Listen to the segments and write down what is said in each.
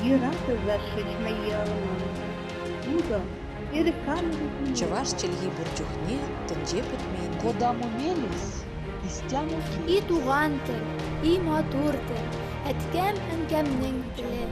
Ерак зашечме ялман. Чӑваш чӗлхи пур чухне тӗнче пӗтмен. Кодамо мелесь, истямо И келесь. туган тел, и матур тел, әткәм-әнкәмнең теле.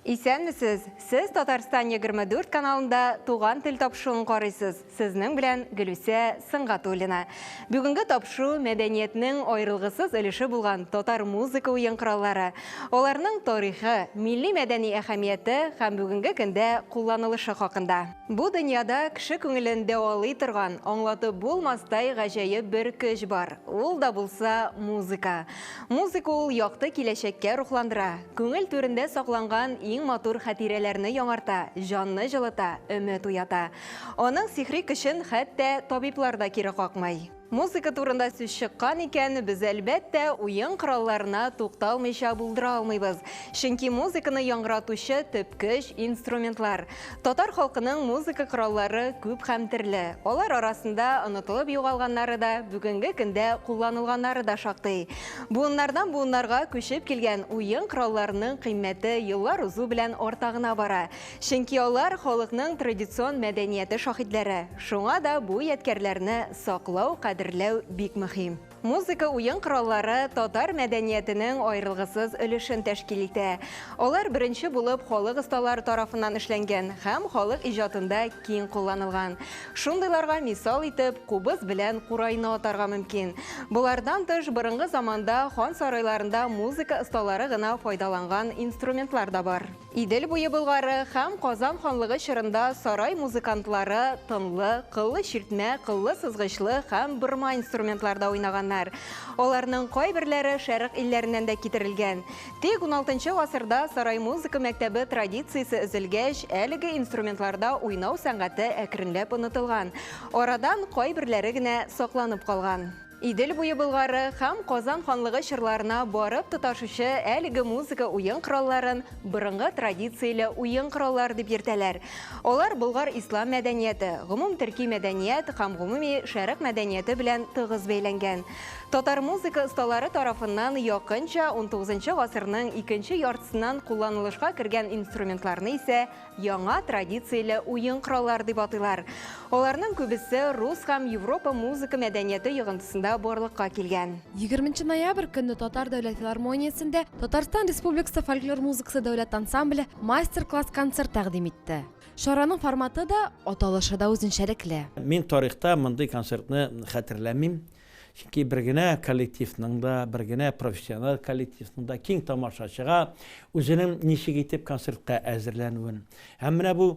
Исәнмесез! Сез Татарстан 24 каналында Туган тел тапшыруын карыйсыз. Сезнең белән Гөлүсә Сөнгатуллина. Бүгенге тапшыру мәдәниятнең аерылгысыз өлеше булган татар музыка уен кораллары, аларның тарихы, милли мәдәни әһәмияте һәм бүгенге көндә кулланылышы хакында. Бу дөньяда кеше күңелен дәвалый торган, аңлатып булмастай гаҗәеп бер көч бар. Ул да булса музыка. Музыка ул якты киләчәккә рухландыра, күңел түрендә сакланган иң матур хатирәләрне яңарта, җанны җылыта, өмет уята. Аның сихри көчен хәтта табиблар да кире какмый. Музыка турында сүз чыккан икән, без, әлбәттә, уен коралларына тукталмыйча булдыра алмыйбыз. Чөнки музыканы яңгыратучы төп көч, инструментлар. Татар халкының музыка кораллары күп һәм төрле. Алар арасында онытылып югалганнары да, бүгенге көндә кулланылганнары да шактый. Буыннардан буыннарга күчеп килгән уен коралларының кыйммәте еллар узу белән арта гына бара. Чөнки алар халыкның традицион мәдәнияте шаһитләре. Шуңа да бу ядкәрләрне саклау, кадерләү бик мөһим. Музыка уен кораллары татар мәдәниятенең аерылгысыз өлешен тәшкил итә. Алар беренче булып халык осталары тарафыннан эшләнгән һәм халык иҗатында киң кулланылган. Шундыйларга мисал итеп кубыз белән курайны атарга мөмкин. Болардан тыш, борынгы заманда хан сарайларында музыка осталары гына файдаланган инструментлар да бар. Идел буе Болгары һәм Казан ханлыгы чорында сарай музыкантлары тынлы, кыллы чиртмә, кыллы сызгычлы һәм борма инструментларда уйнаганнар. Аларның кайберләре шәрык илләреннән дә китерелгән. Тик уналтынчы гасырда сарай музыка мәктәбе традициясе өзелгәч, әлеге инструментларда уйнау сәнгате әкренләп онытылган. Арадан кайберләре генә сакланып калган. Идел буе Болгары һәм Казан ханлыгы чорларына барып тоташучы әлеге музыка уен коралларын борынгы традицияле уен кораллары дип йөртәләр. Алар болгар ислам мәдәнияте, гомум төрки мәдәният һәм гомуми шәрык мәдәнияте белән тыгыз бәйләнгән. Татар музыка осталары тарафыннан якынча унтугызынчы гасырның икенче яртысыннан кулланылышка кергән инструментларны исә Яңа традицияле уен кораллары дип атыйлар. Аларның күбесе рус һәм Европа музыка мәдәнияте йогынтысында барлыкка килгән. Егерменче ноябрь көнне Татар дәүләт филармониясендә Татарстан Республикасы фольклор музыкасы дәүләт ансамбле мастер-класс-концерт тәкъдим итте. Чараның форматы да, аталышы да үзенчәлекле. Мин тарихта мондый концертны хәтерләмим. Чөнки бер генә коллективның да, бер генә профессиональ коллективның да киң тамашачыга үзенең ничек итеп концертка әзерләнүен. Һәм менә бу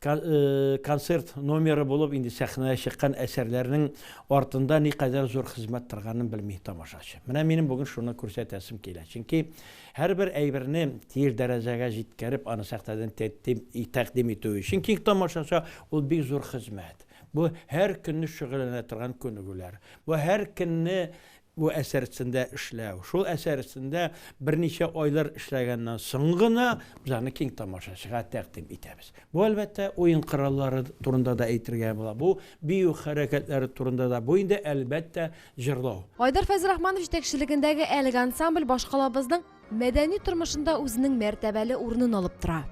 концерт номеры булып инде сәхнәгә чыккан әсәрләрнең артында никадәр зур хезмәт торганын белми тамашачы. Менә минем бүген шуны күрсәтәсем килә. Чөнки һәрбер әйберне тиеш дәрәҗәгә җиткереп, аны сәхнәдән тәкъдим итү өчен киң тамашачы ул бик зур хезмәт. Бу һәр көнне шөгыльләнә торган күнегүләр. Бу һәр көнне бу әсәр өстендә эшләү. Шул әсәр өстендә берничә айлар эшләгәннән соң гына без аны киң тамашачыга тәкъдим итәбез. Бу, әлбәттә, уен кораллары турында да әйтергә була, бу бию хәрәкәтләре турында да, бу инде, әлбәттә, җырлау. Айдар Фәйзрахманов җитәкчелегендәге әлеге ансамбль башкалабызның Мәдәни тормышында үзенең мәртәбәле урынын алып тора.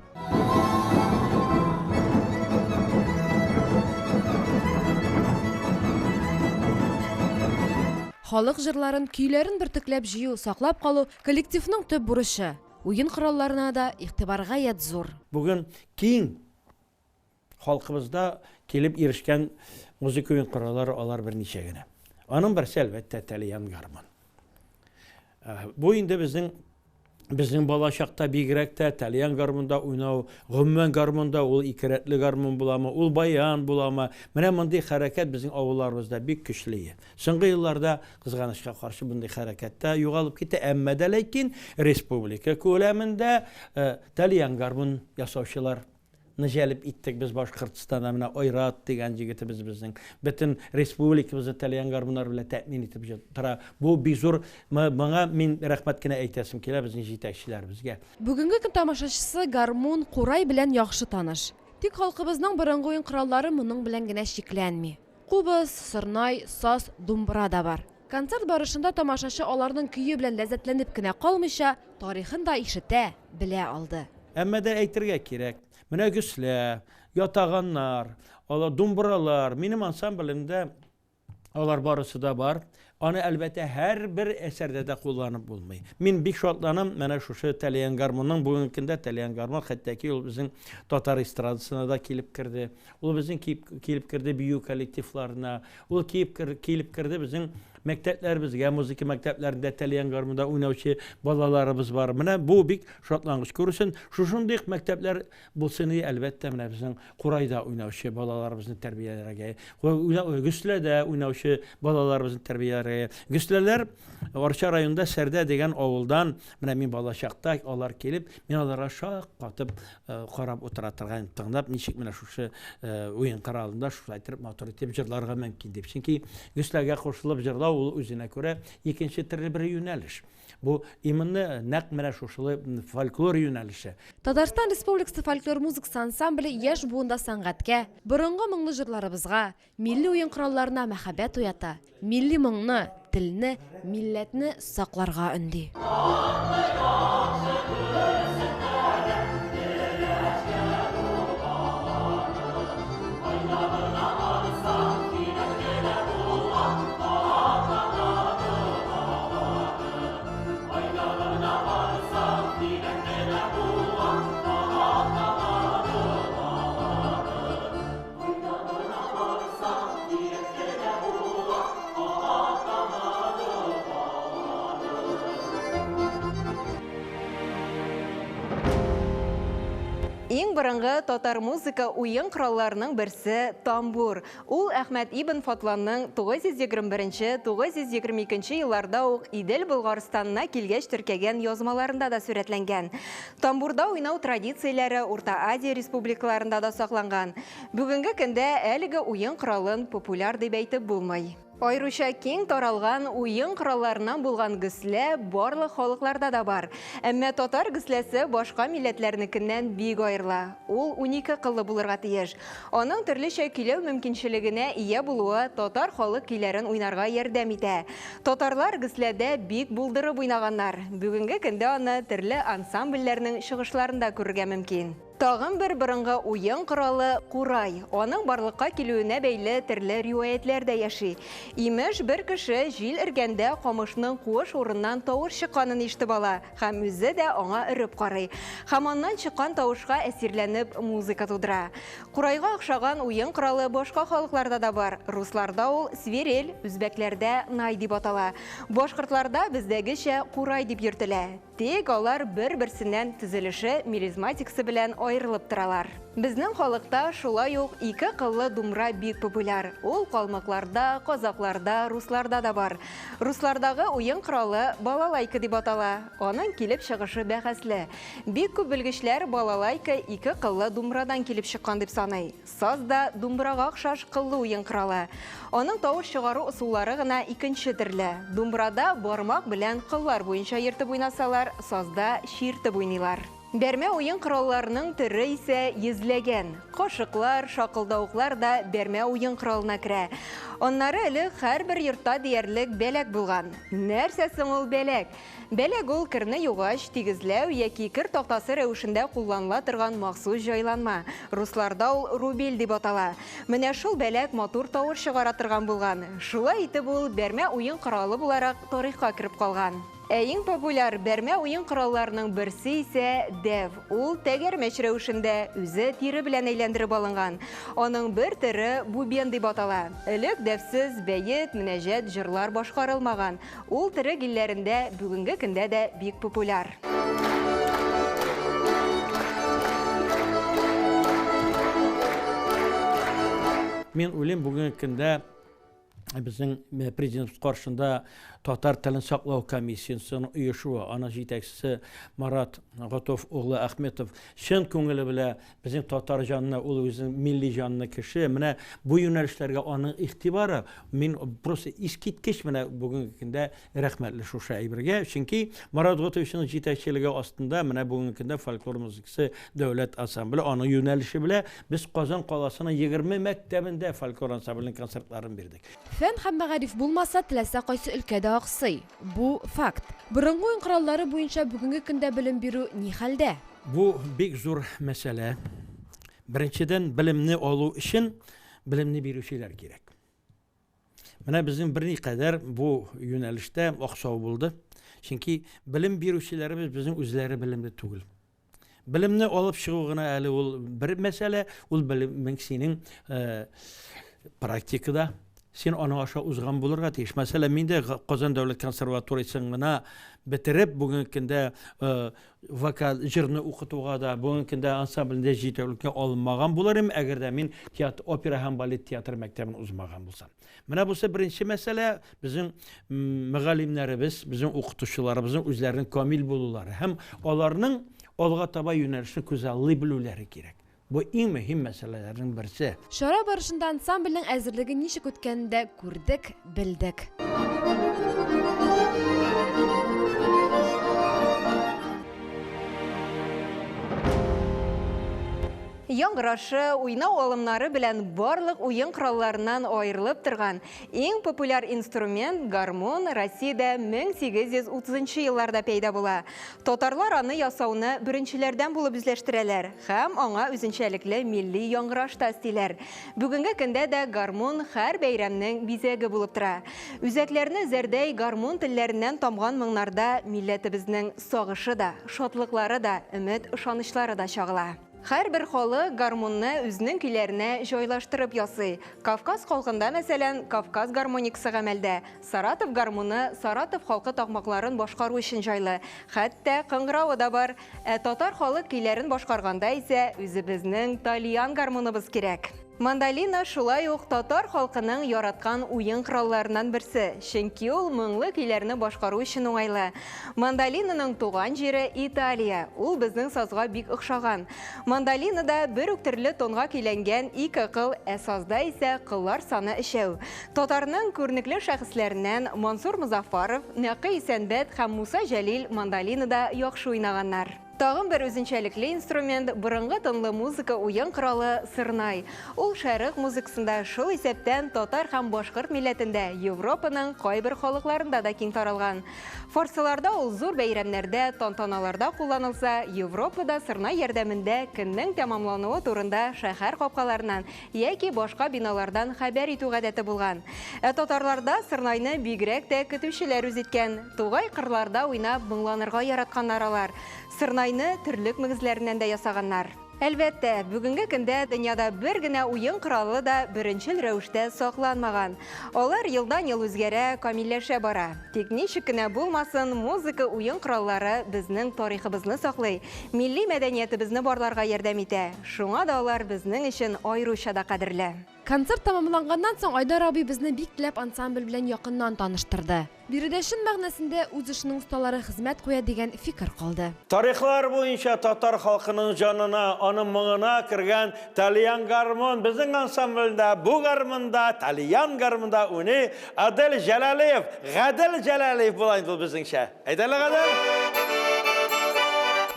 Халык җырларын, көйләрен бөртекләп җыю, саклап калу, коллективның төп бурычы. Уен коралларына да игътибар гаять зур. Бүген киң Халкыбызда килеп ирешкән музыка уен кораллары алар берничә генә. Аның берсе, әлбәттә, тальян гармун. Бу инде безнең безнең бала чакта бигрәк тә тальян гармунда уйнау, гомумән гармунда ул ике рәтле гармун буламы, ул баян буламы, менә мондый хәрәкәт безнең авылларыбызда бик көчле иде. Соңгы елларда, кызганычка каршы, мондый хәрәкәт тә югалып китте, әмма дә ләкин республика күләмендә тальян гармун ясаучылар ны җәлеп иттек без Башкортстанда. Менә Айрат дигән җегетебез безнең бөтен республикабызны тальян гармуннар белән тәэмин итеп тора. Бу бик зур, моңа мин рәхмәт кенә әйтәсем килә безнең җитәкчеләребезгә. Бүгенге көн тамашачысы гармун, курай белән яхшы таныш. Тик халкыбызның борынгы уен кораллары моның белән генә чикләнми. Кубыз, сорнай, саз, думбра да бар. Концерт барышында тамашачы аларның көе белән ләззәтләнеп кенә калмыйча, тарихын да ишетә, белә алды. Әмма дә әйтергә кирәк, менә гөслә, ятаганнар, алар думбралар, минем ансамблемдә алар барысы да бар. Аны, әлбәттә, һәрбер әсәрдә дә кулланып булмый. Мин бик шатланам, менә шушы тальян гармунның бүгенге көндә тальян гармун хәтта ки ул безнең татар эстрадасына да килеп керде. Ул безнең килеп керде бию коллективларына. Ул килеп килеп керде безнең мәктәпләребезгә, музыка мәктәпләрендә тальян гармунда уйнаучы балаларыбыз бар. Менә бу бик шатлангыч күрсен. Шушындый мәктәпләр булсын иде, әлбәттә, менә безнең курайда уйнаучы балаларыбызны тәрбияләргә, гөсләдә уйнаучы балаларыбызны тәрбияләргә. Гөсләләр Арча районында Сәрдә дигән авылдан, менә мин балачакта алар килеп, мин аларга шаккатып карап утыра торган, тыңлап, ничек менә шушы уен коралында шулай итеп матур итеп җырларга мөмкин дип. Чөнки гөсләгә кушылып җырлау ул үзенә күрә икенче төрле бер юнәлеш. Бу именно нәкъ менә шушылай фольклор юнәлеше. Татарстан Республикасы фольклор музыкасы ансамбле яшь буында сәнгатькә, борынгы моңлы җырларыбызга, милли уен коралларына мәхәббәт уята, милли моңны, телне, милләтне сакларга өнди. Иң борынгы татар музыка уен коралларының берсе тамбур. Ул Әхмәт ибн Фатланның 921-922 елларда ук Идел Болгарстанына килгәч теркәгән язмаларында да сурәтләнгән. Тамбурда уйнау традицияләре Урта Азия республикаларында да сакланган. Бүгенге көндә әлеге уен коралын популяр дип әйтеп булмый. Аеруча киң таралган уен коралларыннан булган гөслә барлык халыкларда да бар. Әмма татар гөсләсе башка милләтләрнекеннән бик аерыла. Ул 12 кыллы булырга тиеш. Аның төрлечә көйләү мөмкинчелегенә ия булуы татар халык көйләрен уйнарга ярдәм итә. Татарлар гөсләдә бик булдырып уйнаганнар. Бүгенге көндә аны төрле ансамбльләрнең чыгышларында күрергә мөмкин. Тагын бер борынгы уен коралы курай. Аның барлыкка килүенә бәйле төрле риваятләр дә яши. Имеш, бер кеше җил өргәндә камышның куыш урыннан тавыш чыкканын ишетеп ала һәм үзе дә аңа өреп карый. Һәм аннан чыккан тавышка әсирләнеп музыка тудыра. Курайга охшаган уен коралы башка халыкларда да бар. Русларда ул свирель, үзбәкләрдә най дип атала. Башкортларда бездәгечә курай дип йөртелә. Тик алар бер-берсеннән төзелеше, мелизматикасы белән аерылып торалар. Безнең халыкта шулай ук ике кыллы думбра бик популяр. Ул калмыкларда, казакларда, русларда да бар. Руслардагы уен коралы балалайка дип атала. Аның килеп чыгышы бәхәсле. Бик күп белгечләр балалайка ике кыллы думбрадан килеп чыккан дип саный. Саз да думбрага охшаш кыллы уен коралы. Аның тавыш чыгару ысуллары гына икенче төрле. Думбрада бармак белән кыллар буенча йөртеп уйнасалар, сазда чиртеп уйныйлар. Бәрмә уен коралларының төре исә йөзләгән. Кашыклар, шакылдавыклар да бәрмә уен коралына керә. Аннары элек һәрбер йортта диярлек бәләк булган. Нәрсә соң ул бәләк? Бәләк ул керне югач, тигезләү яки кер тактасы рәвешендә кулланыла торган махсус җайланма. Русларда ул рубель дип атала. Менә шул бәләк матур тавыш чыгара торган булган. Шулай итеп ул бәрмә уен коралы буларак тарихка кереп калган. Ә иң популяр бәрмә уен коралларының берсе исә дәв. Ул тәгәрмәч рәвешендә, үзе тире белән әйләндереп алынган. Аның бер төре бубен дип атала. Элек дәвсез бәет, мөнәҗәт, җырлар башкарылмаган. Ул төрек илләрендә бүгенге көндә дә бик популяр. Мин уйлыйм, бүгенге көндә безнең президент каршында татар телен саклау комиссиясенең оешуы, аның җитәкчесе Марат Готов углы Ахметов чын күңеле белән безнең татар җанны, ул үзенең милли җанлы кеше. Менә бу юнәлешләргә аның игътибары, мин просто искиткеч менә бүгенге көндә рәхмәтле шушы әйбергә. Чөнки Марат Готовичның җитәкчелеге астында менә бүгенге көндә фольклор музыкасы дәүләт ансамбле, аның юнәлеше белән без Казан каласының 20 мәктәбендә фольклор ансамбленең концертларын бирдек. Фән һәм мәгариф булмаса, теләсә кайсы өлкә дә аксый. Бу, факт. Борынгы уен кораллары буенча бүгенге көндә белем бирү ни хәлдә? Бу бик зур мәсьәлә. Беренчедән, белемне алу өчен белемне бирүчеләр кирәк. Менә безнең берникадәр бу юнәлештә аксау булды. Чөнки белем бирүчеләребез безнең үзләре белемле түгел. Белемне алып чыгу гына әле ул бер мәсьәлә, ул белемең синең э, практикада син аның аша узган булырга тиеш. Мәсәлән, мин дә Казан дәүләт консерваториясен гына бетереп, бүгенге көндә э, вокал җырны укытуга да, бүгенге көндә ансамбльдә җитәкчелеккә алынмаган булыр идем, әгәр дә мин театр, опера һәм балет театры мәктәбен узмаган булсам. Менә бусы беренче мәсьәлә, безнең мөгаллимнәребез, безнең укытучыларыбызның үзләренең камил булулары һәм аларның алга таба юнәлешне күзаллый белүләре кирәк. Бу иң мөһим мәсьәләләрнең берсе. Чара барышында ансамбльнең әзерлеге ничек үткәнен дә күрдек, белдек. Яңгырашы, уйнау алымнары белән барлык уен коралларыннан аерылып торган иң популяр инструмент гармун Россиядә 1830 елларда пәйда була. Татарлар аны ясауны беренчеләрдән булып үзләштерәләр һәм аңа үзенчәлекле милли яңгыраш та өстиләр. Бүгенге көндә дә гармун һәр бәйрәмнең бизәге булып тора. Үзәкләрне зәрдәй гармун телләреннән тамган моңнарда милләтебезнең сагышы да, шатлыклары да, өмет-ышанычлары да чагыла. Һәрбер халык гармунны үзенең көйләренә җайлаштырып ясый. Кавказ халкында, мәсәлән, Кавказ гармоникасы гамәлдә. Саратов гармуны Саратов халкы такмакларын башкару өчен җайлы. Хәтта кыңгыравы да бар. Ә татар халык көйләрен башкарганда исә үзебезнең тальян гармуныбыз кирәк. Мандолина шулай ук татар халкының яраткан уен коралларыннан берсе, чөнки ул моңлы көйләрне башкару өчен уңайлы. Мандолинаның туган җире Италия, ул безнең сазга бик охшаган. Мандолинада бер үк төрле тонга көйләнгән ике кыл, ә сазда исә кыллар саны өчәү. Татарның күренекле шәхесләреннән Мансур Мозаффаров, Нәкый Исәнбәт һәм Муса Җәлил мандолинада яхшы уйнаганнар. Тагын бер үзенчәлекле инструмент, борынгы тынлы музыка уен коралы сырнай. Ул шәрык музыкасында, шул исәптән татар һәм башкорт милләтендә, Европаның кайбер халыкларында да киң таралган. Фарсыларда ул зур бәйрәмнәрдә, тантаналарда кулланылса, Европада сырнай ярдәмендә көннең тәмамлануы турында шәһәр капкаларыннан яки башка биналардан хәбәр итү гадәте булган. Ә татарларда сырнайны бигрәк тә көтүчеләр үз иткән. Тугай кырларда уйнап моңланырга яратканнар алар. Сырнайны төрлек мөгезләреннән дә ясаганнар. Әлбәттә, бүгенге көндә дөньяда бер генә уен коралы да беренчел рәвештә сакланмаган. Алар елдан-ел үзгәрә, камилләшә бара. Тик ничек кенә булмасын, музыка уен кораллары безнең тарихыбызны саклый, милли мәдәниятебезне барларга ярдәм итә. Шуңа да алар безнең өчен аеруча да кадерле. Концерт тәмамланганнан соң Айдар абый безне бик теләп ансамбль белән якыннан таныштырды. Биредә чын мәгънәсендә үз эшенең осталары хезмәт куя дигән фикер калды. Тарихлар буенча татар халкының җанына, аның моңына кергән тальян гармун безнең ансамбльдә бу гармунда, тальян гармунда уйный Адель Җәләлиев, Гадел Җәләлиев була инде ул безнеңчә. Әйдә әле, Гадел!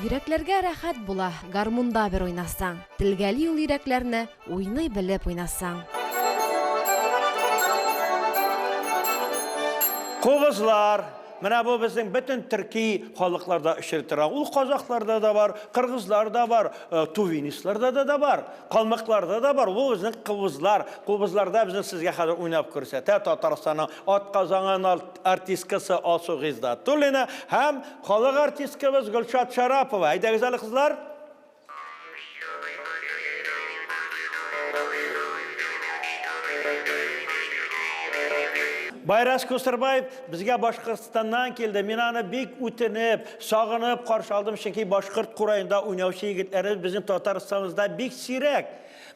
Йөрәкләргә рәхәт була, гармунда бер уйнасаң. Телгәли ул йөрәкләрне, Уйный белеп уйнасаң. Кубызлар. Менә бу безнең бөтен төрки халыкларда очрый тора. Ул казахларда да бар, кыргызларда бар, э, тувинистларда да, да бар, калмыкларда да бар. Бу безнең кубызлар. Кубызларда безнең сезгә хәзер уйнап күрсәтә Татарстанның атказанган артисткасы Алсу Гыйздатуллина һәм халык артисткабыз Гөлшат Шарапова. Әйдәгез әле, кызлар. Байрас Кусырбаев безгә Башкортстаннан килде. Мин аны бик үтенеп, сагынып каршы алдым, чөнки башкорт кураенда уйнаучы егетләребез безнең Татарстаныбызда бик сирәк.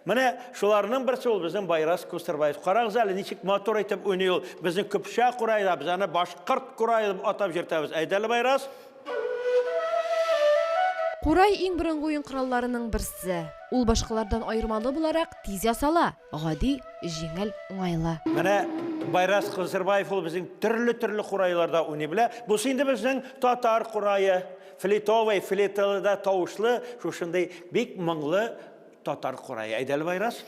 Менә шуларның берсе ул безнең Байрас Кусырбаев. Карагыз әле, ничек матур итеп уйный ул. Безнең көпшә курайда, без аны башкорт курае дип атап йөртәбез. Әйдә әле, Байрас. Курай иң борынгы уен коралларының берсе. Ул башкалардан аермалы буларак тиз ясала, гади, җиңел, уңайлы. Менә Байрас Кызырбаев ул безнең төрле-төрле курайларда уйный белә. Бусы инде безнең татар курае, флейтовый, флейталы да тавышлы, шушындый бик моңлы татар курае. Әйдә әле, Байрас.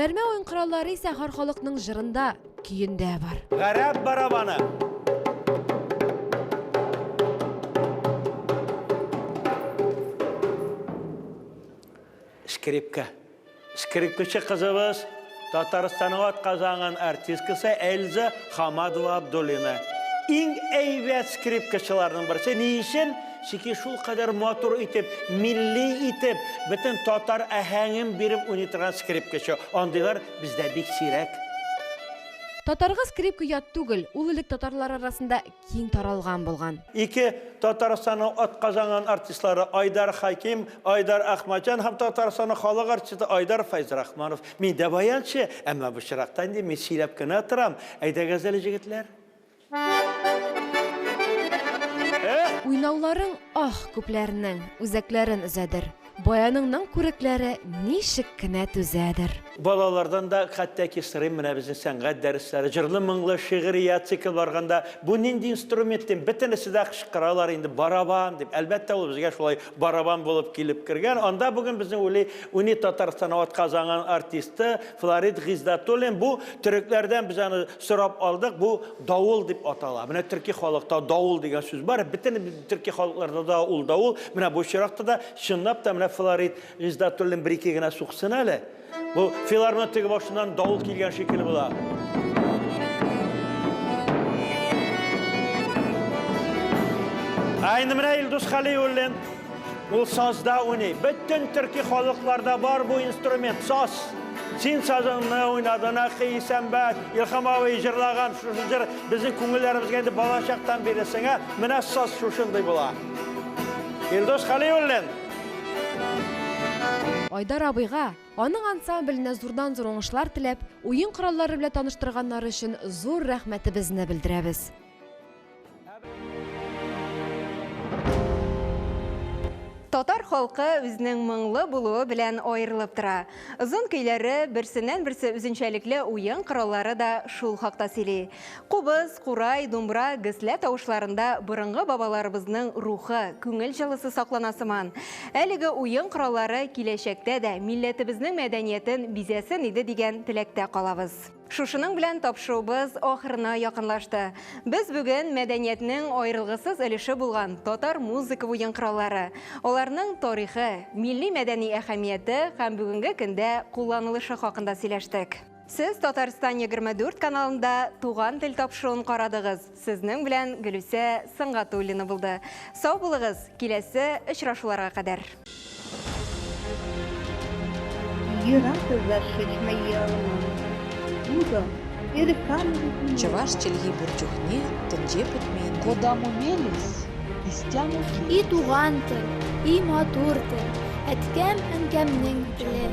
Бәрмә уен кораллары исә һәр халыкның җырында, көендә бар. Гарәп барабаны. Скрипка. Скрипкачы кызыбыз Татарстанның атказанган артисткасы Эльза Хамадова Абдуллина. Иң әйбәт скрипкачыларның берсе. Ни өчен? Чөнки шул кадәр матур итеп, милли итеп, бөтен татар әһәңен биреп уйный торган скрипкачы. Андыйлар бездә бик сирәк. Татарга скрипка ят түгел, ул элек татарлар арасында киң таралган булган. Ике Татарстанның атказанган артистлары Айдар Хаким, Айдар Әхмәтҗан һәм Татарстанның халык артисты Айдар Фәйзрахманов. Мин дә баянчы, әмма бу чиракта инде мин сөйләп кенә торам. Әйдәгез әле, җегетләр. Уйнауларың, аһ, күпләрнең үзәкләрен өзәдер. Баяныңның күрекләре ничек кенә түзәдер. Балалардан да хәтта ки сорыйм, менә безнең сәнгать дәресләре, җырлы-моңлы шигърият цикл барганда, бу нинди инструмент дим, бөтенесе дә кычкыралар инде, барабан дип. Әлбәттә, ул безгә шулай барабан булып килеп кергән. Анда бүген безнең уйный, уйный Татарстан атказанган артисты Флорид Гыйздатуллин. Бу төрекләрдән без аны сорап алдык, бу давыл дип атала. Менә төрки халыкта давыл дигән сүз бар, бөтен төрки халыкларда да ул давыл. Менә бу очракта да чынлап та менә Флорид Гыйздатуллин бер-ике генә суксын әле. Бу филармония теге башыннан давыл килгән шикелле була. Ә инде менә Илдус Хәлиуллин ул сазда уйный. Бөтен төрки халыкларда бар бу инструмент, саз. Син сазыңны уйнадың, Әхи Исәнбәт, Илһам абый җырлаган шушы җыр безнең күңелләребезгә инде балачактан бирле сеңә. Менә саз шушындый була. Илдус Хәлиуллин. Айдар абыйга, аның ансамбленә зурдан-зур уңышлар теләп, уен кораллары белән таныштырганнары өчен зур рәхмәтебезне белдерәбез. Татар халкы үзенең моңлы булуы белән аерылып тора. Озын көйләре, берсеннән-берсе үзенчәлекле уен кораллары да шул хакта сөйли. Кубыз, курай, думбра, гөслә тавышларында борынгы бабаларыбызның рухы, күңел җылысы саклана сыман. Әлеге уен кораллары киләчәктә дә милләтебезнең мәдәниятен бизәсен иде дигән теләктә калабыз. Шушының белән тапшыруыбыз ахырына якынлашты. Без бүген мәдәниятнең аерылгысыз өлеше булган татар музыка уен кораллары, аларның тарихы, милли мәдәни әһәмияте һәм бүгенге көндә кулланылышы хакында сөйләштек. Сез Татарстан 24 каналында Туган тел тапшыруын карадыгыз. Сезнең белән Гөлүсә Сөнгатуллина булды. Сау булыгыз, киләсе очрашуларга кадәр. Чӑваш чӗлхи пур чухне тӗнче пӗтмен. Кодамо мелесь, истямо И туган тел, и матур тел, әткәм-әнкәмнең теле.